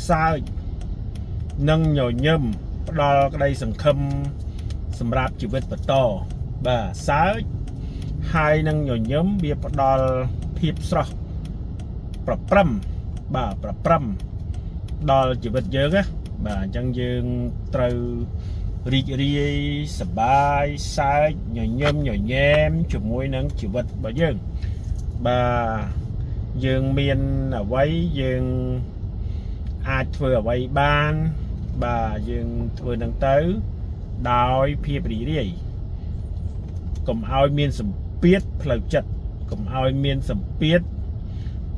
សើចនិងញញឹមផ្ដល់ក្តីសង្ឃឹមសម្រាប់ជីវិតបន្តបាទសើចហើយនឹងញញឹមវាផ្ដល់ភាពស្រស់ប្រព្រឹមបាទប្រព្រឹមដល់ជីវិតយើងណាបាទអញ្ចឹងយើងត្រូវរីករាយសប្បាយសើចញញឹមញញែមជាមួយនឹងជីវិតរបស់យើងបាទយើងមានអ្វីយើងអាចធ្វើអ្វីបានបាទយើងធ្វើនឹងទៅដោយភាពរីករាយកុំឲ្យមានសម្ពាធផ្លូវចិត្តកុំឲ្យមានសម្ពាធ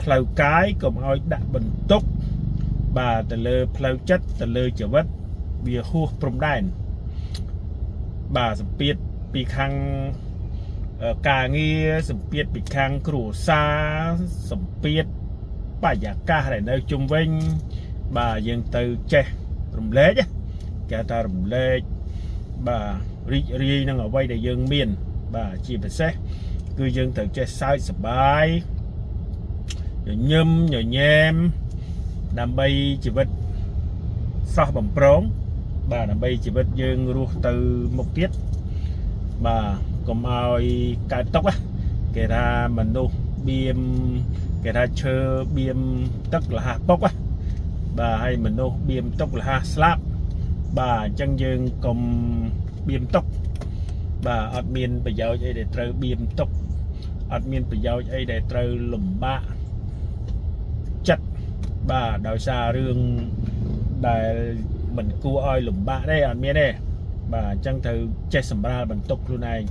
ផ្លូវកាយកុំឲ្យដាក់បន្ទុកបាទទៅលើផ្លូវចិត្តទៅលើជីវិតវាហួសព្រំដែនបាទសម្ពាធពីខាងការងារសម្ពាធពីខាងគ្រួសារសម្ពាធបរិយាកាសដែលនៅជុំវិញបាទយើងទៅចេះរំលែកគេថារំលែកបាទរីករាយនឹងអ្វីដែលយើងមានបាទជាពិសេសគឺយើងត្រូវចេះសើចសប្បាយញញឹមញញែមដើម្បីជីវិតស្រស់បំព្រងបាទដើម្បីជីវិតយើងរស់ទៅមុខទៀតបាទកុំឲ្យកើតទុក្ខគេថាមនុស្សបៀមគេថាឈើបៀមទឹកលះពុកបាទហើយមនុស្សបៀមទុក្ខលះស្លាប់បាទអញ្ចឹងយើងកុំបៀមទុក្ខបាទអត់មានប្រយោជន៍អីដែលត្រូវបៀមទុក្ខអត់មានប្រយោជន៍អីដែលត្រូវលំបាកចិត្តបាទដោយសាររឿងដែលមិនគួរឲ្យលំបាកទេអត់មានទេបាទអញ្ចឹងត្រូវចេះសម្រាលបន្ទុកខ្លួនឯង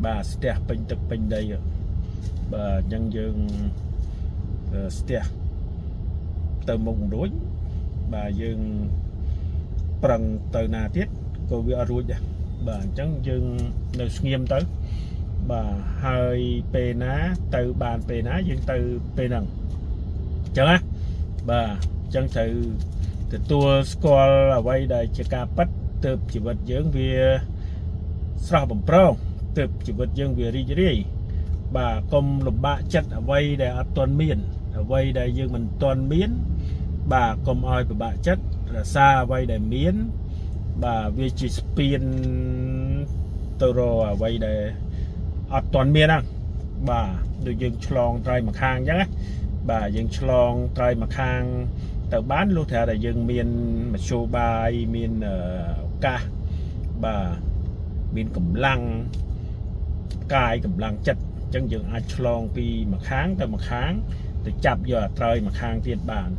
បាទស្ទះពេញទឹកពេញដីបាទអញ្ចឹងយើងស្ទះទៅមុខមិនរួចបាទយើងប្រឹងទៅណាទៀតក៏វាអត់រួចដែរបាទអញ្ចឹងយើងនៅស្ងៀមទៅបាទហើយពេលណាទៅបានពេលណាយើងទៅពេលហ្នឹងអញ្ចឹងណាបាទអញ្ចឹងត្រូវទទួលស្គាល់អ្វីដែលជាការពិតទើបជីវិតយើងវាស្រស់បំព្រងទើបជីវិតយើងវារីករាយបាទកុំលំបាកចិត្តអ្វីដែលអត់ទាន់មានអ្វីដែលយើងមិនទាន់មានបាទកុំឲ្យពិបាកចិត្តរក្សាអ្វីដែលមានបាទវាជាស្ពានទៅរកអ្វីដែលអត់ទាន់មានហ្នឹងបាទដូចយើងឆ្លងត្រៃម្ខាងអញ្ចឹងណាបាទយើងឆ្លងត្រៃម្ខាងទៅបានលុះត្រាតែយើងមានមធ្យោបាយមានឱកាសបាទមានកម្លាំងកាយកម្លាំងចិត្តអញ្ចឹងយើងអាចឆ្លងពីម្ខាងទៅម្ខាងទៅចាប់យកអាត្រើយម្ខាងទៀតបាន